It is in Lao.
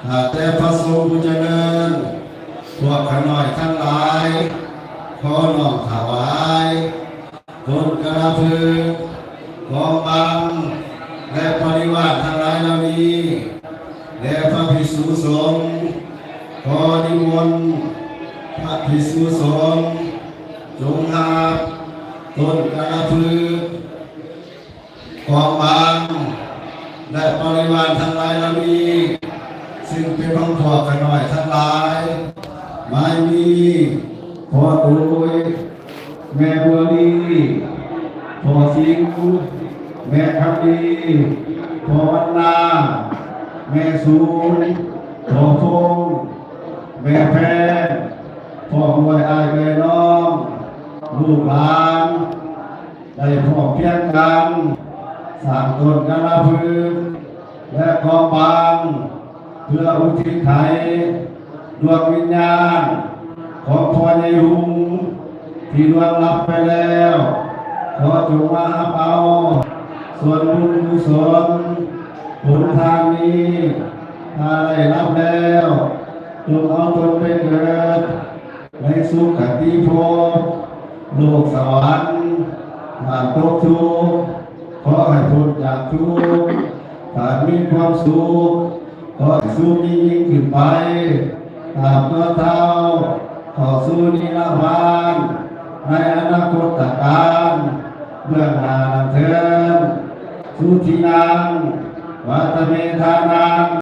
ຂ້າແຕ່ພະສົງຜູ້ຈະເລີນ, ພວກຂ້ານ້ອຍທັງຫຼາຍ ຂໍນ້ອມຖວາຍຕົ້ນກາລະພຶກ ກອງບັງ ແລະ ບໍລິວານທັງຫຼາຍເຫຼົ່ານີ້ ແດ່ພະພິກສຸສົງ. ຂໍນິມົນພະພິກສຸສົງ ຈົ່ງຮັບຕົ້ນກາລະພຶກ ກອງບັງ ແລະ ບໍລິວານທັງຫຼາຍເຫຼົ່ານີ້ ຊຶ່ງເປັນຂອງພວກຂ້ານ້ອຍທັງຫຼາຍ ໝາຍມີ ພໍ່ຕຸ້ຍ, ແມ່ບົວລີ, ພໍ່ສິງ, ແມ່ຄຳດີ, ພໍ່ວັນນາ, ແມ່ສູນ, ພໍ່ພົງ, ແມ່ແພງ, ພ້ອມດ້ວຍອ້າຍເອື້ອຍນ້ອງ ລູກຫຼານ ໄດ້ພ້ອມພຽງກັນ ສ້າງຕົ້ນກາລະພຶກ ແລະ ກອງບັງ ເພື່ອອຸທິດໃຫ້ດວງວິນຍານຂອງພໍ່ໃຫຍ່ຮຸ່ງ ທີ່ລ່ວງລັບໄປແລ້ວ, ຂໍຈົ່ງມາຮັບເອົາສ່ວນບຸນກຸສົນ ຜົນທານນີ້ ຖ້າໄດ້ຮັບແລ້ວ ຈົ່ງເອົາຕົນໄປເກີດ ໃນສຸຄະຕິພົບ ໂລກສະຫວັນ. ຖ້າຕົກທຸກ ຂໍໃຫ້ພົ້ນຈາກທຸກ, ຖ້າມີຄວາມສຸກ ຂໍໃຫ້ສູງຍິ່ງໆຂຶ້ນໄປ ຕາບຕໍ່ເທົ່າເຂົ້າສູ່ນິລະພານ ໃນອະນາຄົດຕະການເບື້ອງໜ້ານັ້ນເທີນ. ສຸທິນັງ ວັດຕະເມທານັງ